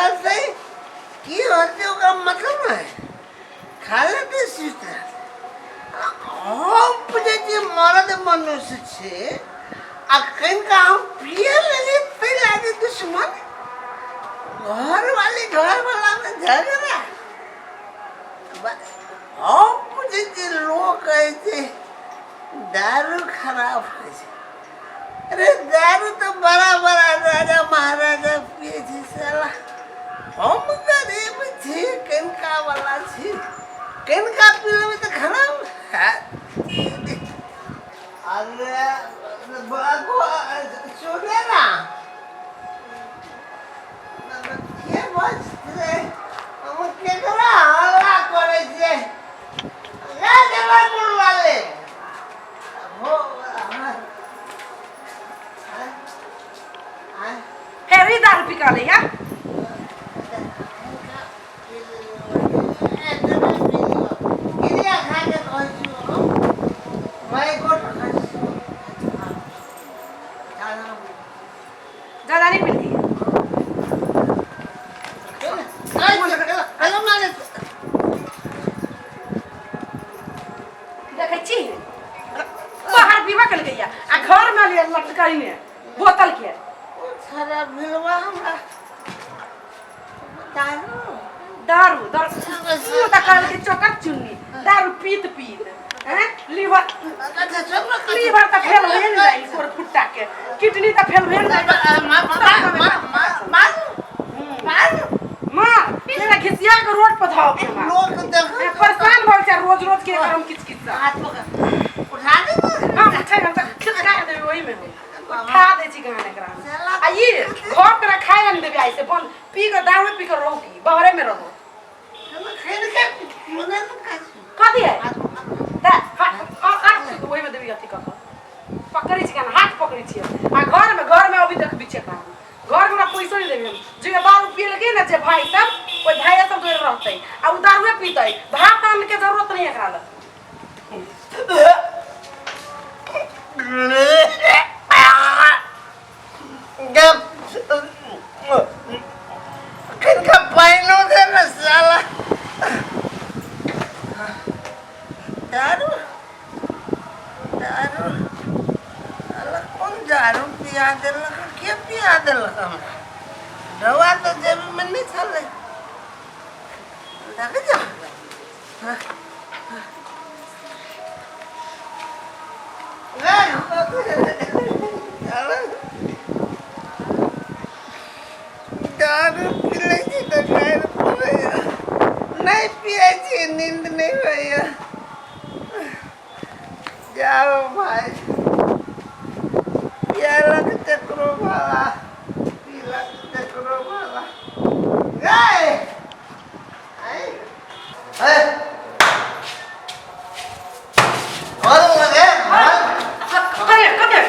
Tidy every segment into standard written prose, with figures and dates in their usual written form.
रहतै की होतै ओकरा मतलब नहि खा लेतै सुति रहतै। हम बुझै छियै मरद मनुष्य छै आ कनिका हम पिए लेलियै ताहि लागे दुश्मन घरवाली घरवालामे झगड़ा। हम बुझै छियै लोक कहै छै दारू खराब होइ छै। अरे दारू तऽ बड़ा बड़ा राजा महाराजा पिए छै साला। हम गरीब छी, कनिका वाला छी, कनिका पी लेबै तऽ खराब हैत। अरे सुने ना, के बजतै? हम केकरा हल्ला करै छियै? गे जबलपुर वाले हो। फेर ई दारू पी कऽ या ज्यादा नहीं पीती। देखै छी बाहर पीबा केलकैया आ घर में ले लटकाई में बोतल के। दारू दारू मुँह तऽ कहलकै चोकर चुन्नी दारू पीत पीत हैं लीवर लीवर तऽ फेल होए ने जाइ, कोर फुट्टा के किडनी तऽ फेल होए ने जाइ। मार मेरा घिसिया के रोड पर धाव के मार। परेशान भऽ छै रोज रोज के एकर हम किच किच उठा दे। हम उठे हम तऽ खिसका देबै ओहिमे हम उठा दै छी कहाँ एकरा हम। आ ई घर पर खाय ला नहीं देबै आइ से बंद। पी के दारू पी के रहू की बाहरे में रहू कथी है तऽ ओहिमे देबै अथी कऽ कऽ पकड़ै छी केना हाथ पकड़ै छियै आ घरमे अभी देखबी छियै कहाँ घरमे हमरा पैसो नहि देबै हम। जे दारू पिए लगे ने जे भाई सब ओहि भाई सब जोड़े रहतै आ ओ दारूए पीतै, भात आन के जरूरत नहीं एकरा लग। कनिका पानिओ दे ने साला। दारू दारू साला कोन दारू पिया देलक? के पिया देलक हमरा? दवा तऽ जेबीमे नहि छलै। देख जा दारू पी लै छी तऽ गारि पड़ैया, नहि पियै छी नींद नहि होइया। जाओ भाई, पियलक तकरो भला, पीलक तकरो भला। गए कने कने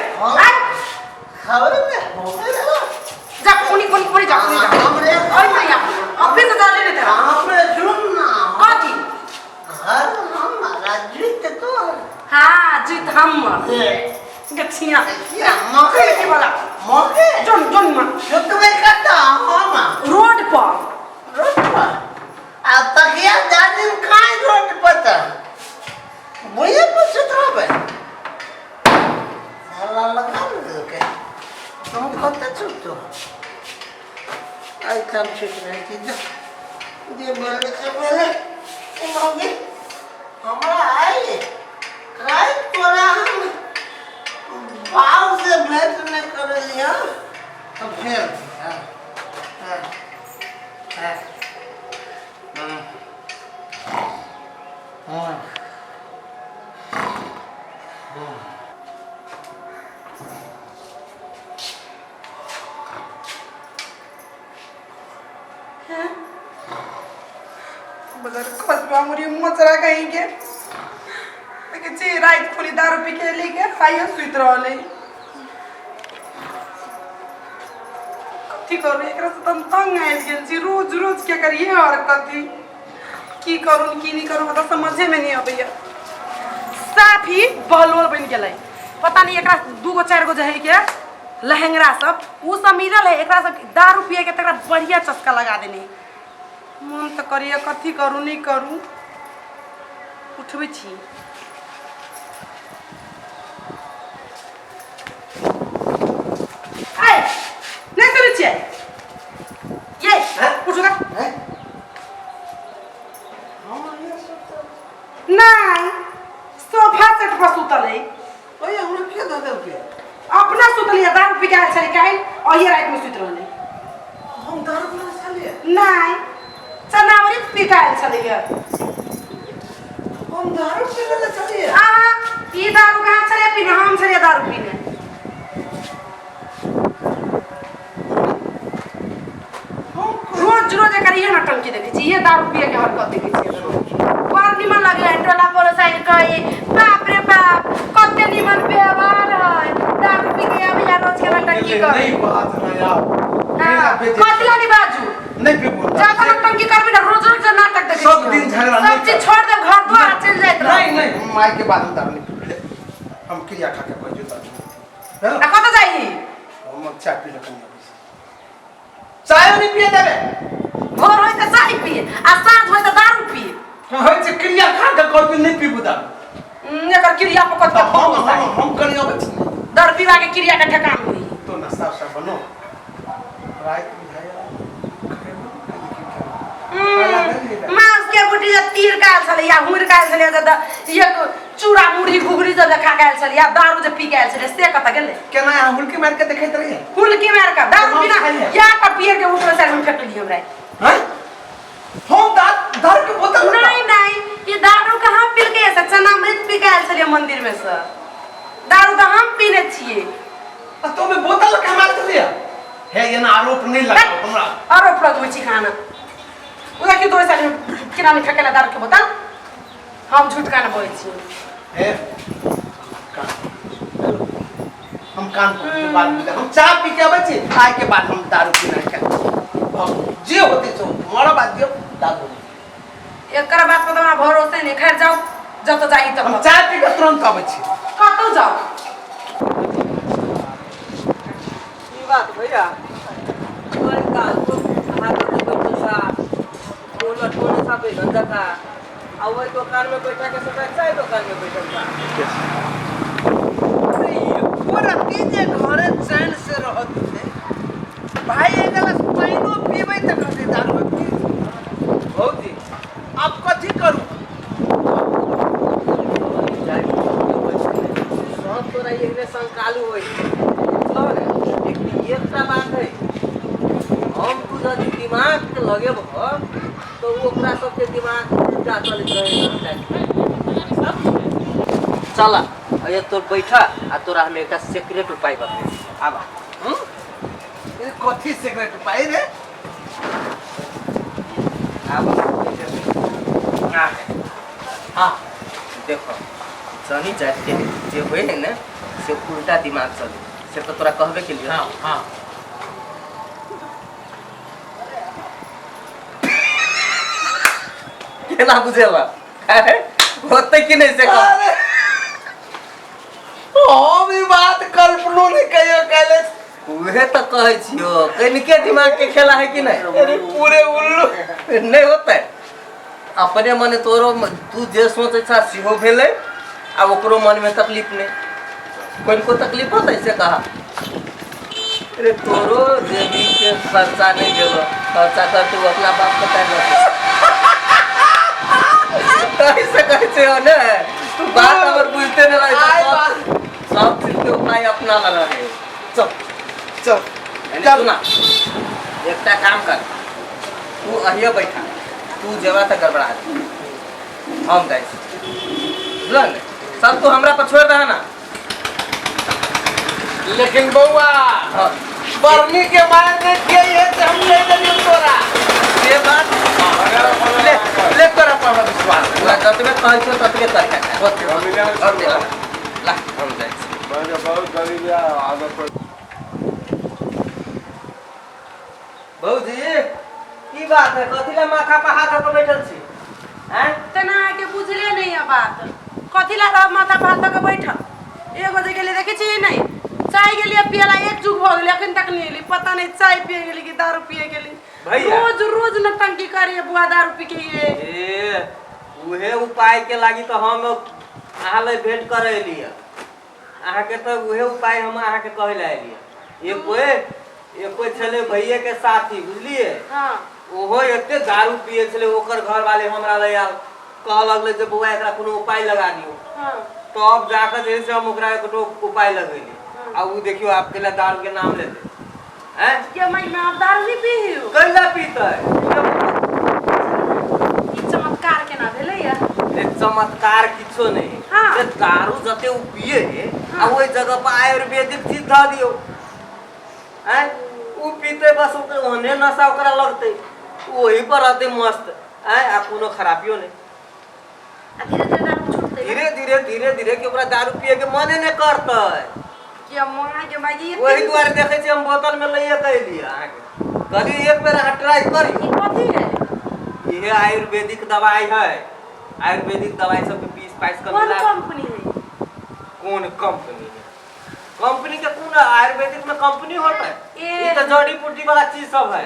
जा कोनी कोनी कोनी जा कोनी जा ओइ मैया ऑफिस से चले ने तेरा। कथी? हाँ जीत हम गछिया की वाला जोन जोन मा रोड पर। आ तकिया जाजिम काहे रोड पर त भुइये पर सुतबै? साला लगा ने देलकै। हम कतऽ सुतू? एहिठाम सुति रहै छी। जो जे भेलै से भेलै। मम्मी हमरा आइ काल्हि तोरा हम बाबसँ भेँट नहि करेलियऽ तऽ फेर हँ हँ हँ हँ हँ। बदर खसबा मुरी मचरा कहीं के देखै छी राति खुली दारू पी के एली के आइयो सुति रहलै। कथी करू एकरा से तऽ हम तंग आबि गेल छी। रोज रोज के एकर इहे हरकत है। की करू की नहीं करू हमरा समझे में नहीं अबैया। साफ ही बहलोल बनि गेलै। पता नहीं एकरा दूगो चारि गो जे है के लहेंगरा सब ओ सब मिलल है एकरा सब दारू पिए के तकरा बढ़िया चस्का लगा देने है। मन तऽ करैए कथी करू नहि करू उठबै छी आइ नहि सुनै छियै ये उठू तऽ नहि सोफा सेट पर सुतल है ओए हमरा के दऽ देलकै अपना सुतलियै दारू पी के आयल छलै काल्हि अहिए रातिमे सुति रहलै हम दारू पीने छलियै नहि चनावरी पी के आयल छलैया हम दारू पीने ले छलियै अहाँ ई दारू कहाँ छलियै पीने हम छलियै दारू पीने रोज रोज एकर इहे नौटंकी देखै छी इहे दारू पिए के हरकत देखै छी बड़ निमन लगै है टोला पड़ोस आबि कहे बाप रे बाप कते निमन व्यवहार है दारू पी के आबै रोज के नौटंकी करे नहीं बात ना यार हाँ, कथी ला नहीं बाजू नहीं पीबो जब नौटंकी करबी ना रोज रोज नाटक देखै सब छियै। दिन झगड़ा सब नहीं चीज छोड़ दे घर द्वार चलि जाइत रह नहीं नहीं माई के बाद हम दारू नहीं पीबे हम क्रिया खा के कहै दारू आ कतऽ जाइ हम चाय पी ले कनी अबै छी। चाय नहीं पिए देबे भोर होइ तऽ चाय पिए आ साँझ होइ तऽ दारू पिए कहै छै क्रिया खा के कहबै नहीं पीबू दारू एकर क्रिया पर कत तऽ हम हम हम कनी अबै छी दर पीवा के क्रिया के ठेकान होई तो नाश्ता उस्ता बनो राति बुझाइया खेबो कनी की खेबो मांस के बुटी जे तीर काल छलै या हुर काल छलै जे एक चूड़ा मुढ़ी घुघरी सब जे खा के आयल छलै या दारू जे पी के आयल छलै से कतऽ गेलै केना अहाँ हुलकी मारि के देखैत रहियै हुलकी मारि के दारू मांस बिना खाइए। या पर पियर के उठल साइड में फेंकली हमरा हैं हम दारू के बोतल नहीं नहीं ये दारू कहाँ पी के से चना मृत पी के आयल छलियै मंदिर में से दारू तऽ हम पीने छियै आ तो में बोतल के मार देलियै हे एना आरोप नहीं लगाओ हमरा आरोप लगबै छी खाना ओ देखियौ तोरे साइड में केना नहीं फेंकेला दारू के बोतल हम झूठ कान बोलै छी हे कान हम कान पकड़ के बात बुझा हम चाय पी के अबै छी आइ के बाद हम दारू पीना के जे होते सो मरब आ दियौ दारू नहीं। एकर बात पर तऽ हमरा भरोसे नहि खैर जाउ जतऽ जाइ हम ततऽ चाय पी के तुरंत अबै छी कतौ जाउ की बात भैया तोरे का हाथ में बैठल सा टोला टोले सा बैठल जका आ ओहि दुकान में बैठा के सबटा चाय दुकान में बैठल बा अरे एको रत्ती जे घरे चैन से रहत ने भाई एक गिलास पानिओ पीबै तऽ कहतै दारू पी भौजी आब कथी करू सब तोरा एहने संकालू होइ छै बुझलहो ने लेकिन एकटा बात है हम तू यदि दिमाग के लगेबह तऽ ओ ओकरा सबके दिमाग उल्टा चलैत रहै चल अये तोर बैठा आ तोरा हम एकटा सीक्रेट उपाय बतबै छी आबा हूँ ई कथी सिगरेट पाई रे आबा हाँ देखो जनी जात के जे होए है ने से उल्टा दिमाग चले से तो तोरा कहबे के लिए हाँ हाँ केना बुझेला होते कि नहीं से कह अरे हम ई बात कल्पनो नहीं कहियो कैले उहे तो कहै छियो कनिके दिमाग के खेला है कि नहीं अरे पूरे उल्लू नहीं होते अपने मने तोरो तू जे सोचै छा सेहो भेलै आ ओकरो मनमे तकलीफ नहि कनिको तकलीफ होतै से कहा अरे तोरो देवी के खर्चा नहीं भेलो खर्चा कर तू अपना बाप के टाइम ऐसे कहै छै ने तू बात हमर बुझते नहीं रहे आइ सब बात। सब चीज के उपाय अपना लगा रहे चल चल चल ना एकटा काम कर तू अहिए बैठा तू जेबा तऽ गड़बड़ा दे हम जाइ छी बुझल ने सब तू हमरा पर छोड़ दह ना लेकिन बउआ हाँ बर्नी के मार ने के ये से हम नहीं देलियो तोरा से बात ले ले तोरा पर हमरा विश्वास है। तोरा जतबे कहै छियौ ततबे कर होते होते ला हम जाइ छी बहुत गरीब है आदत पर भौजी की बात है कथी ला माथा पर हाथ धऽ कऽ बैठल छी आँय तेना अहाँके बुझले नहि यऽ बात कथी ला रहब माथा पर हाथ धऽ कऽ बैठल एगो जे गेलै देखै छियै नहि चाय गेलियै पियला एक जुग भऽ गेलै अखन तक नहि एली पता नहि चाय पिए गेली कि दारू पिए गेली भैया। रोज रोज नौटंकी करिए बुआ दारू पी के ये ए उहे उपाय के लागी तो हम अहाँ लग भेंट करे एलियै अहाँके तऽ उहे उपाय हम अहाँके कहै लए एलियै एको एको छलै भैये के साथी बुझलियै हाँ ओहो एते दारू पिए छलै ओकर घर वाले हमरा लग आयल कहऽ लगलै जे बौआ एकरा कोनो उपाय लगा दियौ हाँ तब जाकर जे है से हम ओकरा एकोटो उपाय लगेली आ उ देखियो आब केला दारू के नाम लेते हैं ये मैं मैं आप दारू नहीं पी हो कैला पीते ई चमत्कार केना भेलै या रे चमत्कार किछो नहीं हाँ। रे दारू जते उ पिए हाँ। आ ओहि जगह पर आयुर्वेदिक चीज धऽ दियौ आँय उ पीते बस ओकर ओहने नशा ओकरा लगतै ओही पर रहतै मस्त आँय आ कोनो खराबियो नहि आ धीरे धीरे दारू छूटतै धीरे धीरे धीरे धीरे कि ओकरा दारू पिए के मने नहि करतै के माँ के माँ ये ओही दुआरे देखै छियै हम बोतल में लइए के एलियै अहाँके कहलियै एक बेर अहाँ ट्राई करियौ ई कथी है इहे आयुर्वेदिक दवाई है आयुर्वेदिक दवाई सबके पीस पाइस के कोन मिला कंपनी है कोन कंपनी है कंपनी के कोन आयुर्वेदिक में कंपनी होता है ए। ई तो जड़ी बूटी वाला चीज सब है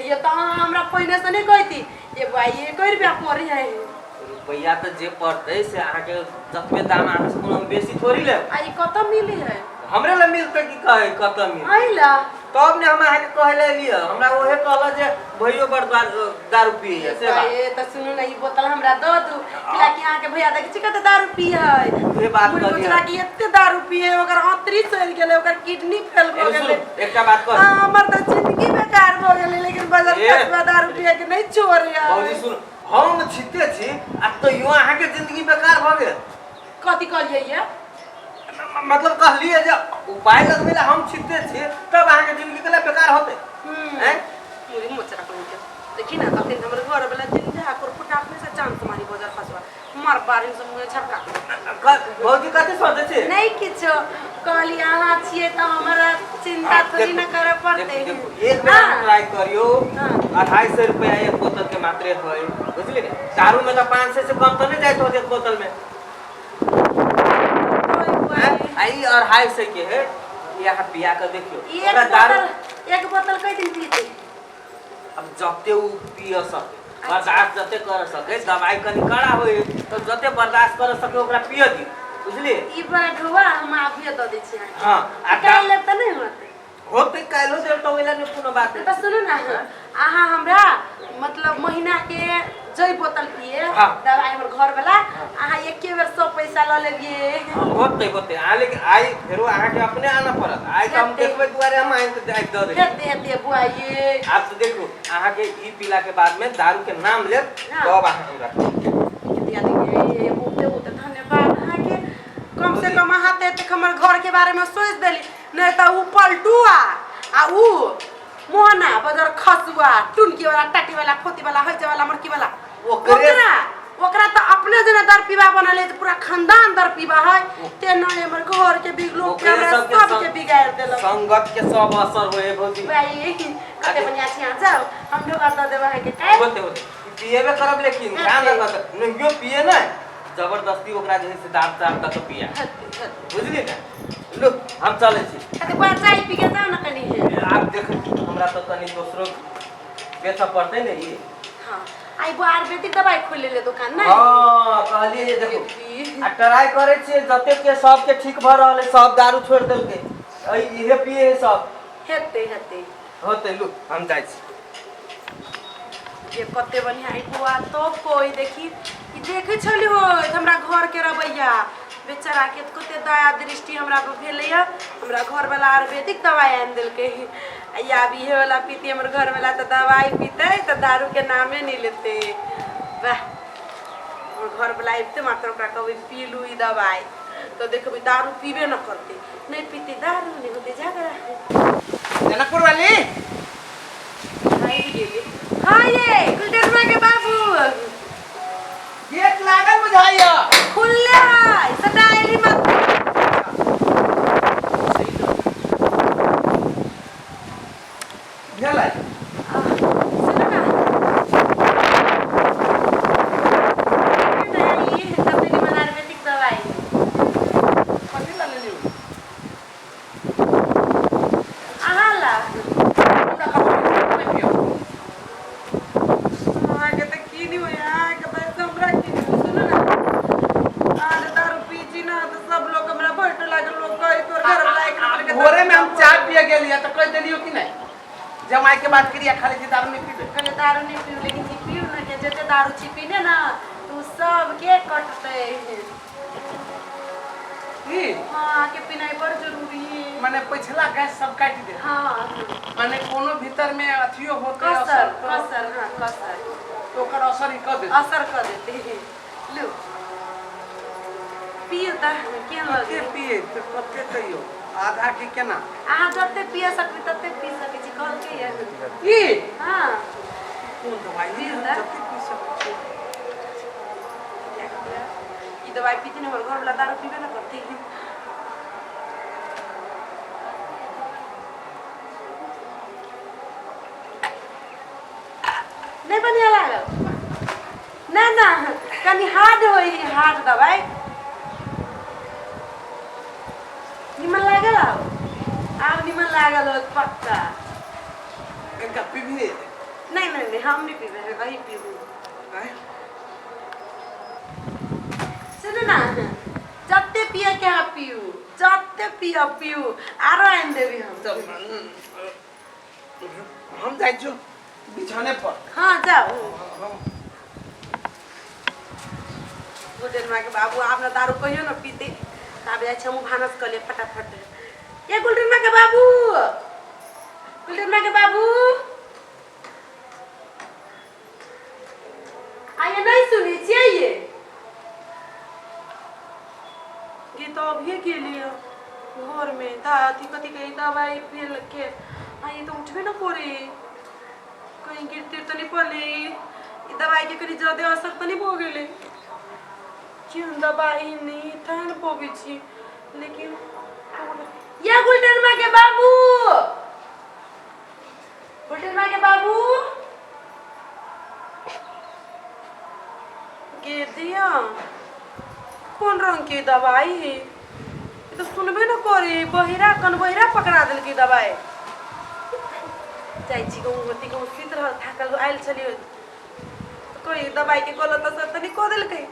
ये तो अहाँ हमरा पहिने से नहीं कहती ये भाई ये कै रुपया पड़ी है रुपैआ तऽ जे पड़तै से अहाँके जतबे दाम अहाँ से कोनो हम बेसी थोड़ी लेब आ ई कतऽ मिली है हमरे लग मिलतै की कहै कतऽ मिलतै अइला तब ने हम अहाँके कहै लए एलियै हमरा ओहे कहलक जे भैयो बड़ दारू दारू पियैए से बात ए तऽ सुनू ने ई बोतल हमरा दऽ दू कियाकि अहाँके भैया देखै छी कते दारू पियै है उहे बात मुड़ी कहलियै। मुचरा कि एते दारू पियै ओकर आंतरी सड़ि गेलै ओकर किडनी फेल भऽ एगो गेलै सुनू एकटा बात आ, कहू हमर तऽ जिंदगी बेकार भऽ गेलै लेकिन बजर ए। कसबा दारू पियै के नहि छोड़ै भौजी सुनू हम छिते छी आ तैयो अहाँके जिंदगी बेकार भऽ गेल कथी कहलियै ये मतलब कहलियै जे उपाय लगबै लए हम छिते छी तब अहाँके जिंदगी के लिए बेकार होतै हैं मुड़ी मोचरा कहीं के देखी ना तखन हमर घर वाला दिन झाकुर फुटा अपने से चांस मारी बजर फसवा मार बारिन से मुँह झपका भौजी कथी सोचै छी नहीं किछो कहली अहाँ छियै तऽ हमरा चिंता थोड़ी ना करऽ पड़तै देखू, एक बेर हाँ। ट्राई करियो हाँ। 250 रुपया एक बोतल के मात्रे है बुझली ने दारू में तो 500 से कम तो नहीं जाइत होत एक बोतल में हैं? आ ई 250 के है यहाँ पिया के देखियो एक ओकरा दारू बोतल एक बोतल कई दिन पीते अब जते उ पिय सके बर्दाश्त जते कर सके दवाई कनी कड़ा होय तो जते बर्दाश्त कर सके ओकरा पिय दियो बुझलिए ई बड़ा ढोआ हम आबियो दऽ दै छी अहाँके हाँ आ काल्हि लेब तऽ नहि होतै होतै काल्हिो देब तऽ ओहि लए नहि कोनो बात तऽ सुनू ने अहाँ हमरा मतलब महीना के जै बोतल पिए हाँ। दवाई हमर घर वाला अहाँ एके बेर सब पैसा लऽ लेबिए होतै होतै अहाँ लेकिन आइ फेरो अहाँके अपने आनऽ पड़त आइ तऽ हम हेतै। देखबै दुआरे हम आनि कऽ आइ दऽ देबै हेते हेते बुआ ये आब तऽ देखू अहाँके ई पीलाके बादमे दारूके नाम लेब हाँ। तब अहाँ हमरा दिया दिए बहुते बहुते धन्यवाद अहाँके कम से कम अहाँ तऽ एतेक हमर घरके बारेमे सोचि देली नहि तऽ उ पलटुआ आ उ मोहना बजर खसुआ टुनकी वाला टाटी वाला खोती वाला हैजे वाला मरकी वाला ओकरा ओकरा तऽ अपने जेना दरपीबा बनल है तऽ पूरा खानदान दरपीबा है तेना हमर घर के बिग लोग के ओकरे हमरा सबके सबके बिगाड़ देलक संगत के सब असर होए भौजी भाई कते बढ़िया छी अहाँ जाउ हम ढोका दऽ देब अहाँके काल्हि होते होते पिएबे करब लेकिन ध्यान रखब नहियो पिए ने जबरदस्ती ओकरा जे है से दाब दाब दऽ कऽ पिया बुझली ने लू हम चलै छी अरे बा चाय पी के जाउ ने कनी आब देख हमरा तऽ कनी दोसरो बेचऽ पड़तै ने ई हाँ आई बा आयुर्वेदिक दवाई खोल ले दुकान ने हाँ कहलियै जे देखू आ ट्राई करै छियै जते के सबके ठीक भऽ रहल है सब दारू छोड़ि देलकै इहे पिए है सब हेतै हेतै होतै लू हम जाइ छी ये कते बढ़िया ई बौआ तो कोई देखी ई देखे छली हो हमरा घर के रवैया बेचारा के कते दया दृष्टि हमरा पर भेलैया हमरा घर वाला आयुर्वेदिक दवाई आनि देलकै आ आब इहे वाला पीती हमर घर वाला तऽ दवाई पीते तऽ दारू के नामे नहीं लेते वाह हमर घर वाला अबिते मात्र ओकरा कहबै पी लू ई दवाई तऽ देखबै दारू पीबे न करतै नहीं पीते दारू नहीं होते झगड़ा जनकपुर वाली आबि गेली हाँ ये गुलटेनमा के बाबू गेट लागल बुझाइया खुलले है सटा एली मत भेलै सुनो ना ई सबसे निमन आयुर्वेदिक दवाई कथी ला लेलियौ जमाई के बाद क्रिया खा ले छी, दारू नहीं पीबे। कहले दारू नहीं पीऊ, लेकिन ई पीऊ ना के जते दारू छी पीने ना तो सबके कटते। ई हाँ के पीनाइ बड़ जरूरी है। माने पिछला गैस सब काटि दे। हाँ माने कोनो भीतर में अथियो होते कसर असर तो कसर, हाँ कसर तो ओकर असर ई क दे। असर कर देते। लू पियो त केहन कते लगे? पिए तो कते कहियो आधा के केना? अहाँ जते पिए सकबी तते पी सकै छी, कहलकै ये। ई हाँ कोन दवाई पियू है? त। जते पी सकै छी। ई दवाई पीते ने हमर घरवला दारू पीबे न करते। नहीं बढ़िया लागल ना ना, कनी हार्ड होई, हार्ड दवाई निमन लागल। आब आब निमन लागल होत पक्का। कनका पीबी? नहीं नहीं नहीं, हम नहीं पीबे, वही पीबू। आँय? सुनू ना, जते पिए के अहाँ पीऊ, जते पिय पीऊ, आरो आनि देबी हम। तऽ हम जाइ छियौ बिछाने पर। हाँ जाओ। गुडन माँ के बाबू आब ना दारू कहियो ना पीते। आब जाइ छी हमहूँ भानस कऽ लिए फटाफट। ये गुलटन माँ के बाबू, गुलटन माँ के बाबू, आइए। नहीं सुनै छियै ये? ये तो अभिये गेलियै घर में दा अथी कथी कही दवाई पिए के। आ ये तो उठबे न करे, कहीं गिरते तो नहीं पड़ले? ई दवाई के कनी ज्यादा असर तो नहीं भऽ गेलै? केहन दवाई नहीं तहन पबै छी। लेकिन या गुलटन माँ के बाबू, गुलटन माँ के बाबू गे दिया, कोन रंग के दवाई है? ई तो सुनबे न करे, बहिरा कन बहिरा पकड़ा देलकै दवाई। जाइ छी गाँव होती गाँव सुति रहल, थाकल आयल छलियै, कोई दवाई के गलत असर तऽ नहि कऽ देलकै?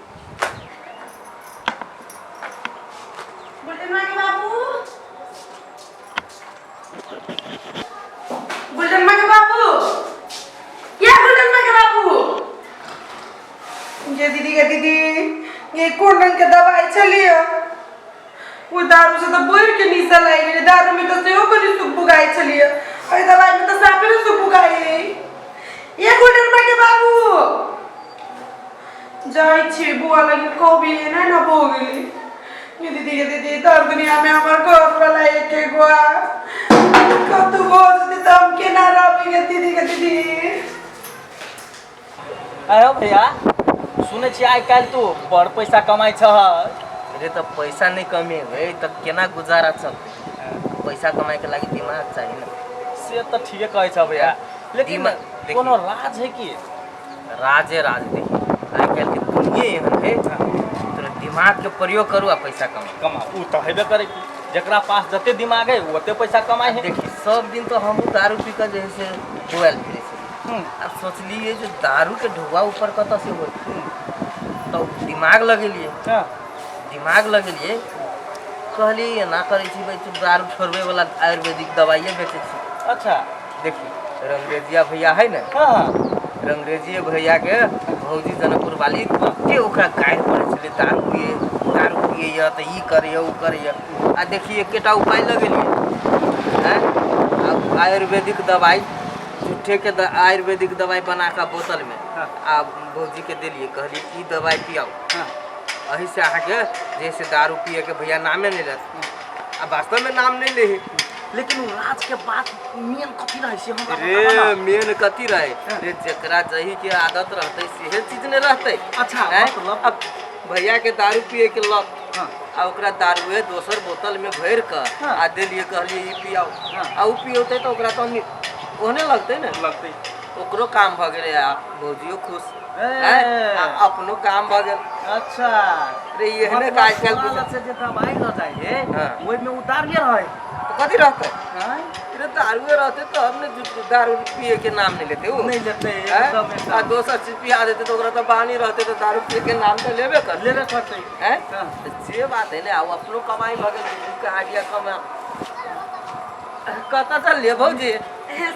गुलटन माँ के बाबू, गुलटन माँ के बाबू, या गुलटन माँ के बाबू। ये दीदी के दीदी, ये कोन रंग के दवाई छलियै? ओ दारू से तऽ बढ़ि के निशा लागि गेलै। दारू में तऽ सेहो कनि सुख बुगाइ छलियै, एहि दवाई में तऽ साफे ने सुख बुगाइ। ये गुलटन माँ के बाबू, जाइ छी बुआ लग कहबी, एना एना भऽ गेलै। ये दीदी के दीदी, तर दुनिया में हमर घर वाला एके गो आ। कतहु भऽ जेतै तऽ हम केना रहबै? ये दीदी के दीदी। आयो भैया, सुनै छियै आइ काल्हि तू बड़ पैसा कमाइ छह। अरे तऽ पैसा नहि कमेबै तऽ केना गुजारा चलतै? पैसा कमाइके लागि दिमाग चाही ने। से तऽ ठीके कहै छह भैया, लेकिन दिमाग कोनो देखी। राज है की? राजे राज। देखी, आइ काल्हिके दुनिये एहन है, तोरा दिमागके प्रयोग करू आ पैसा कमाउ। कमाउ, ओ तऽ हेबे करे की जकरा पास जते दिमाग है ओते पैसा कमाइ है। देखी, सब दिन तऽ हमहूँ दारू पी कऽ जे है से डोआयल फिरै छलियै। आब सोचलियै जे दारूके ढुआ ऊपर कतऽसँ होय, तऽ दिमाग लगेलियै। दिमाग लगेलियै, कहलियै एना करै छी भाइ, तू दारू छोड़बैवला आयुर्वेदिक दवाइए बेचै छी। देखी, रंगरेजिया भैया है ने? हाँ। रंगरेजिए भैयाके भौजी जनकपुर वाली के ओकरा गारि पड़ै छलै, दारू पिए, दारू पियैए तऽ ई करैए ओ करैए। आ देखी, एकेटा उपाय लगेलियै आँय, आ आयुर्वेदिक दवाइ झूठेके आयुर्वेदिक दवाइ बना कऽ बोतलमे आ भौजीके देलियै। कहलियै ई दवाइ पियाउ, एहिसँ अहाँके जे से दारू पियैके भैया नामे नहि लेत। आ वास्तवमे नाम नहि ले। लेकिन ओ राज के बात मेन कथी रहै से हमरा रे बताबऽ ना। मेन कथी रहे रे? जेकरा जही के आदत रहतै सेहे चीज ने रहतै। आँय? मतलब? अब भैया के दारू पिए के लत आ ओकरा दारूए दोसर बोतल में भरि कऽ आ देलियै, कहलियै ई पियाउ। आ ओ पियौतै तऽ ओकरा तऽ ओहने लगतै ने। लगतै। ओकरो काम भऽ गेलै आ भौजियो खुश। ए। आँय? आ अपनो काम भऽ गेल। रे एहने मतलब काज काल्हि तोरा लग से जे दवाई लऽ जाइ है, ओहिमे उ दारुए रहै? तऽ कथी रहतै? आँय? रे दारुए रहतै तब ने दारू पिए के नाम नहि लेतै ओ। नहि लेतै। आँय? एकदम एकदम। आ दोसर चीज पिया देतै तऽ ओकरा तऽ बानी रहतै तऽ दारू पिए के नाम तऽ लेबे करतै। लेबे करतै। आँय? हाँ। तऽ जे बात है ने, आ ओ अपनो कमाइ भऽ गेल, दुनू के आइडिया कमा। कतऽ चललियै भौजी?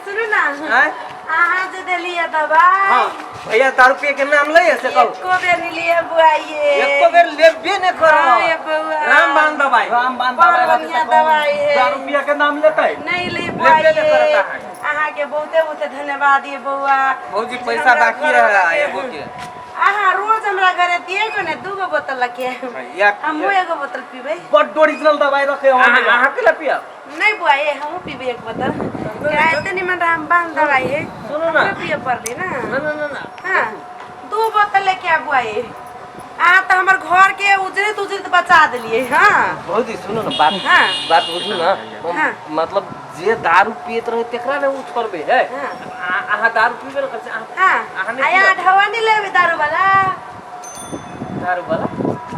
सुनू ना। आँय? अहाँ जे देलियै दबाई। हाँ, भैया दारू पिए के नाम लैए से कहू। एको बेर नहीं लिए बुआइए। एको बेर लेबे ने करब। हाँ, ये बउआ। रामबाण दवाई। रामबाण बड़ दवाई रहतै बढ़िया तऽ कौन दवाई है। दारू पिए के नाम लेतै? नहीं ले लेबे नहि बुआइए। करत अहाँके। अहाँके बहुते बहुते धन्यवाद ये बउआ। भौजी पैसा हमरा बाकी घर रहे एगो के। अहाँ रोज हमरा घरे एगो ने दूगो बोतल रखे। या हमहूँ एगो बोतल पीबै। बड्ड ओरिजिनल दवाई रखे हो। अहाँ अहाँ के ला पियब? नहीं बुआ ये हमहूँ पीबै एक बोतल। क्या एते निमन रामबाण दवाई है। सुनू ना। हमरो पिए पड़ली ना। ना ना ना ना। हाँ, दू बोतल लेके आबू आई। अहाँ तऽ हमर घर के उजड़ित उजड़ित बचा देलियै। हाँ। भौजी सुनू ने बात। हाँ। बात बुझू ना। हाँ। मतलब जे दारू पियत रहे तेकरा ने उ छोड़बे है। हाँ। अहाँ दारू पीबे ने करै छी, अहाँ हाँ। अहाँ नहि आ यहाँ पीयब? ढवा नहीं लेबै दारू वाला। दारू वाला?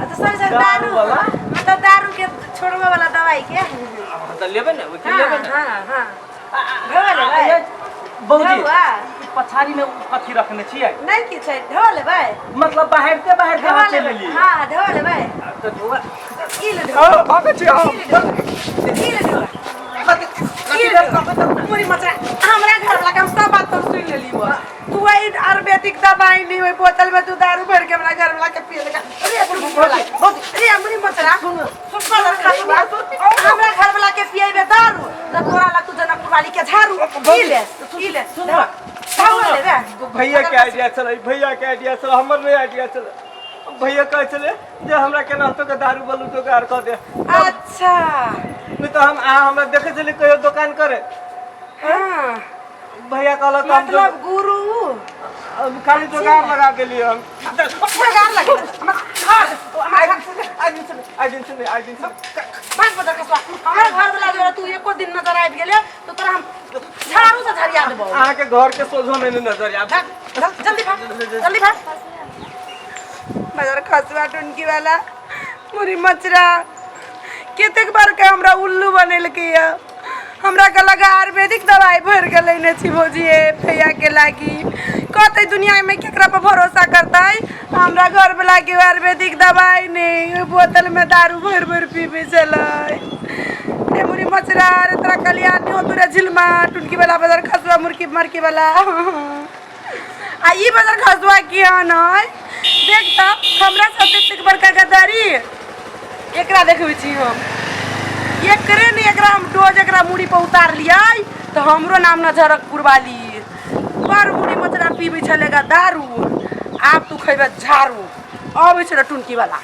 अच्छा सॉरी सॉरी, दारू दारू वाला? मतलब दारू के छोड़बे वाला दवाई के। अहाँ तऽ लेबै ने, ओहिके हाँ लेबै ने। हाँ हाँ, ढवा लेबै। भौजी ढवा। पछाड़ी में कथी रखने छियै? नहीं की छै, ढवा लेबै। मतलब बाहरते बाहरते ढवा अहाँ चलि लेबै। एलियै? हाँ ढवा लेबै। तऽ ढोआ ई ले ढवा। भागै छी हम। ई ले ढवा। ई ले ढवा। ई ले ढवा। मुरी मचरा हमरा घर वाला के हम सब बात तो सुन लेली बस। तू वही आयुर्वेदिक दवाई नहीं ओहि बोतल में तू दारू भर के हमरा घर वाला के पिए लगा। अरे मुरी मचरा, अरे मुरी मचरा, सुपर खसुआ, हमरा घर वाला के पिएबे दारू त तोरा लग तू जनकपुर वाली के झाड़ू। ई ले, ई ले ढवा। ढवा लेबे। भैया के आइडिया छलै, भैया के आइडिया छलै, हमर नहि आइडिया छलै। भैया कहै छलै जे हमरा केनाहितो के दारू बलू जोगाड़ कऽ दे। अच्छा। नहि तऽ हम अहाँ हमरा देखै छलियै कहियो दोकान करे? हाँ। भैया कहलक हम मतलब गुरु हम खाली जोगाड़ लगा देलियै हम। जोगाड़ लगा हमर घर, हमर घर। आइ दिन से नहि, आइ दिन से नहि, आइ दिन से पाँच बजे खसवा हमरा घर वाला जो तू एको दिन नजर आबि गेले तो तोरा हम झाड़ू से झरिया देबौ। अहाँके घर के सोझो मे नहि नजर आयब। भाग, भाग, जल्दी भाग, जल्दी भाग। मगर खसुआ टुनकी वाला मुरी मचरा कतेक बार के हमरा उल्लू बनेलकै यऽ। हमरा के लगा आयुर्वेदिक दवाई भरि के लेने छी भौजी भैया के लागी। कहतै दुनिया में केकरा पर भरोसा करतै? हमरा घर वाला के आयुर्वेदिक दवाई नहीं, ओहि बोतल में दारू भरि भरि पीबै छलै। रे मुरी मचरा, रे तोरा कल्याण नहीं होतौ रे झिलमा टुनकी वाला बदर खसुआ मुर्की मरकी वाला। आ ई बदर खसुआ केहन है देख त, हमरा साथे एतेक बड़का गद्दारी। एकरा देखबै छी हम, एकरे ने एकरा हम डोज एकरा मुड़ी पर उतार लियै तऽ हमरो नाम न झरकपुर वाली। बड़ मुड़ी मचरा पीबै छलै दारू, आब तू खैबे झाड़ू। अबै छै टुनकी वाला।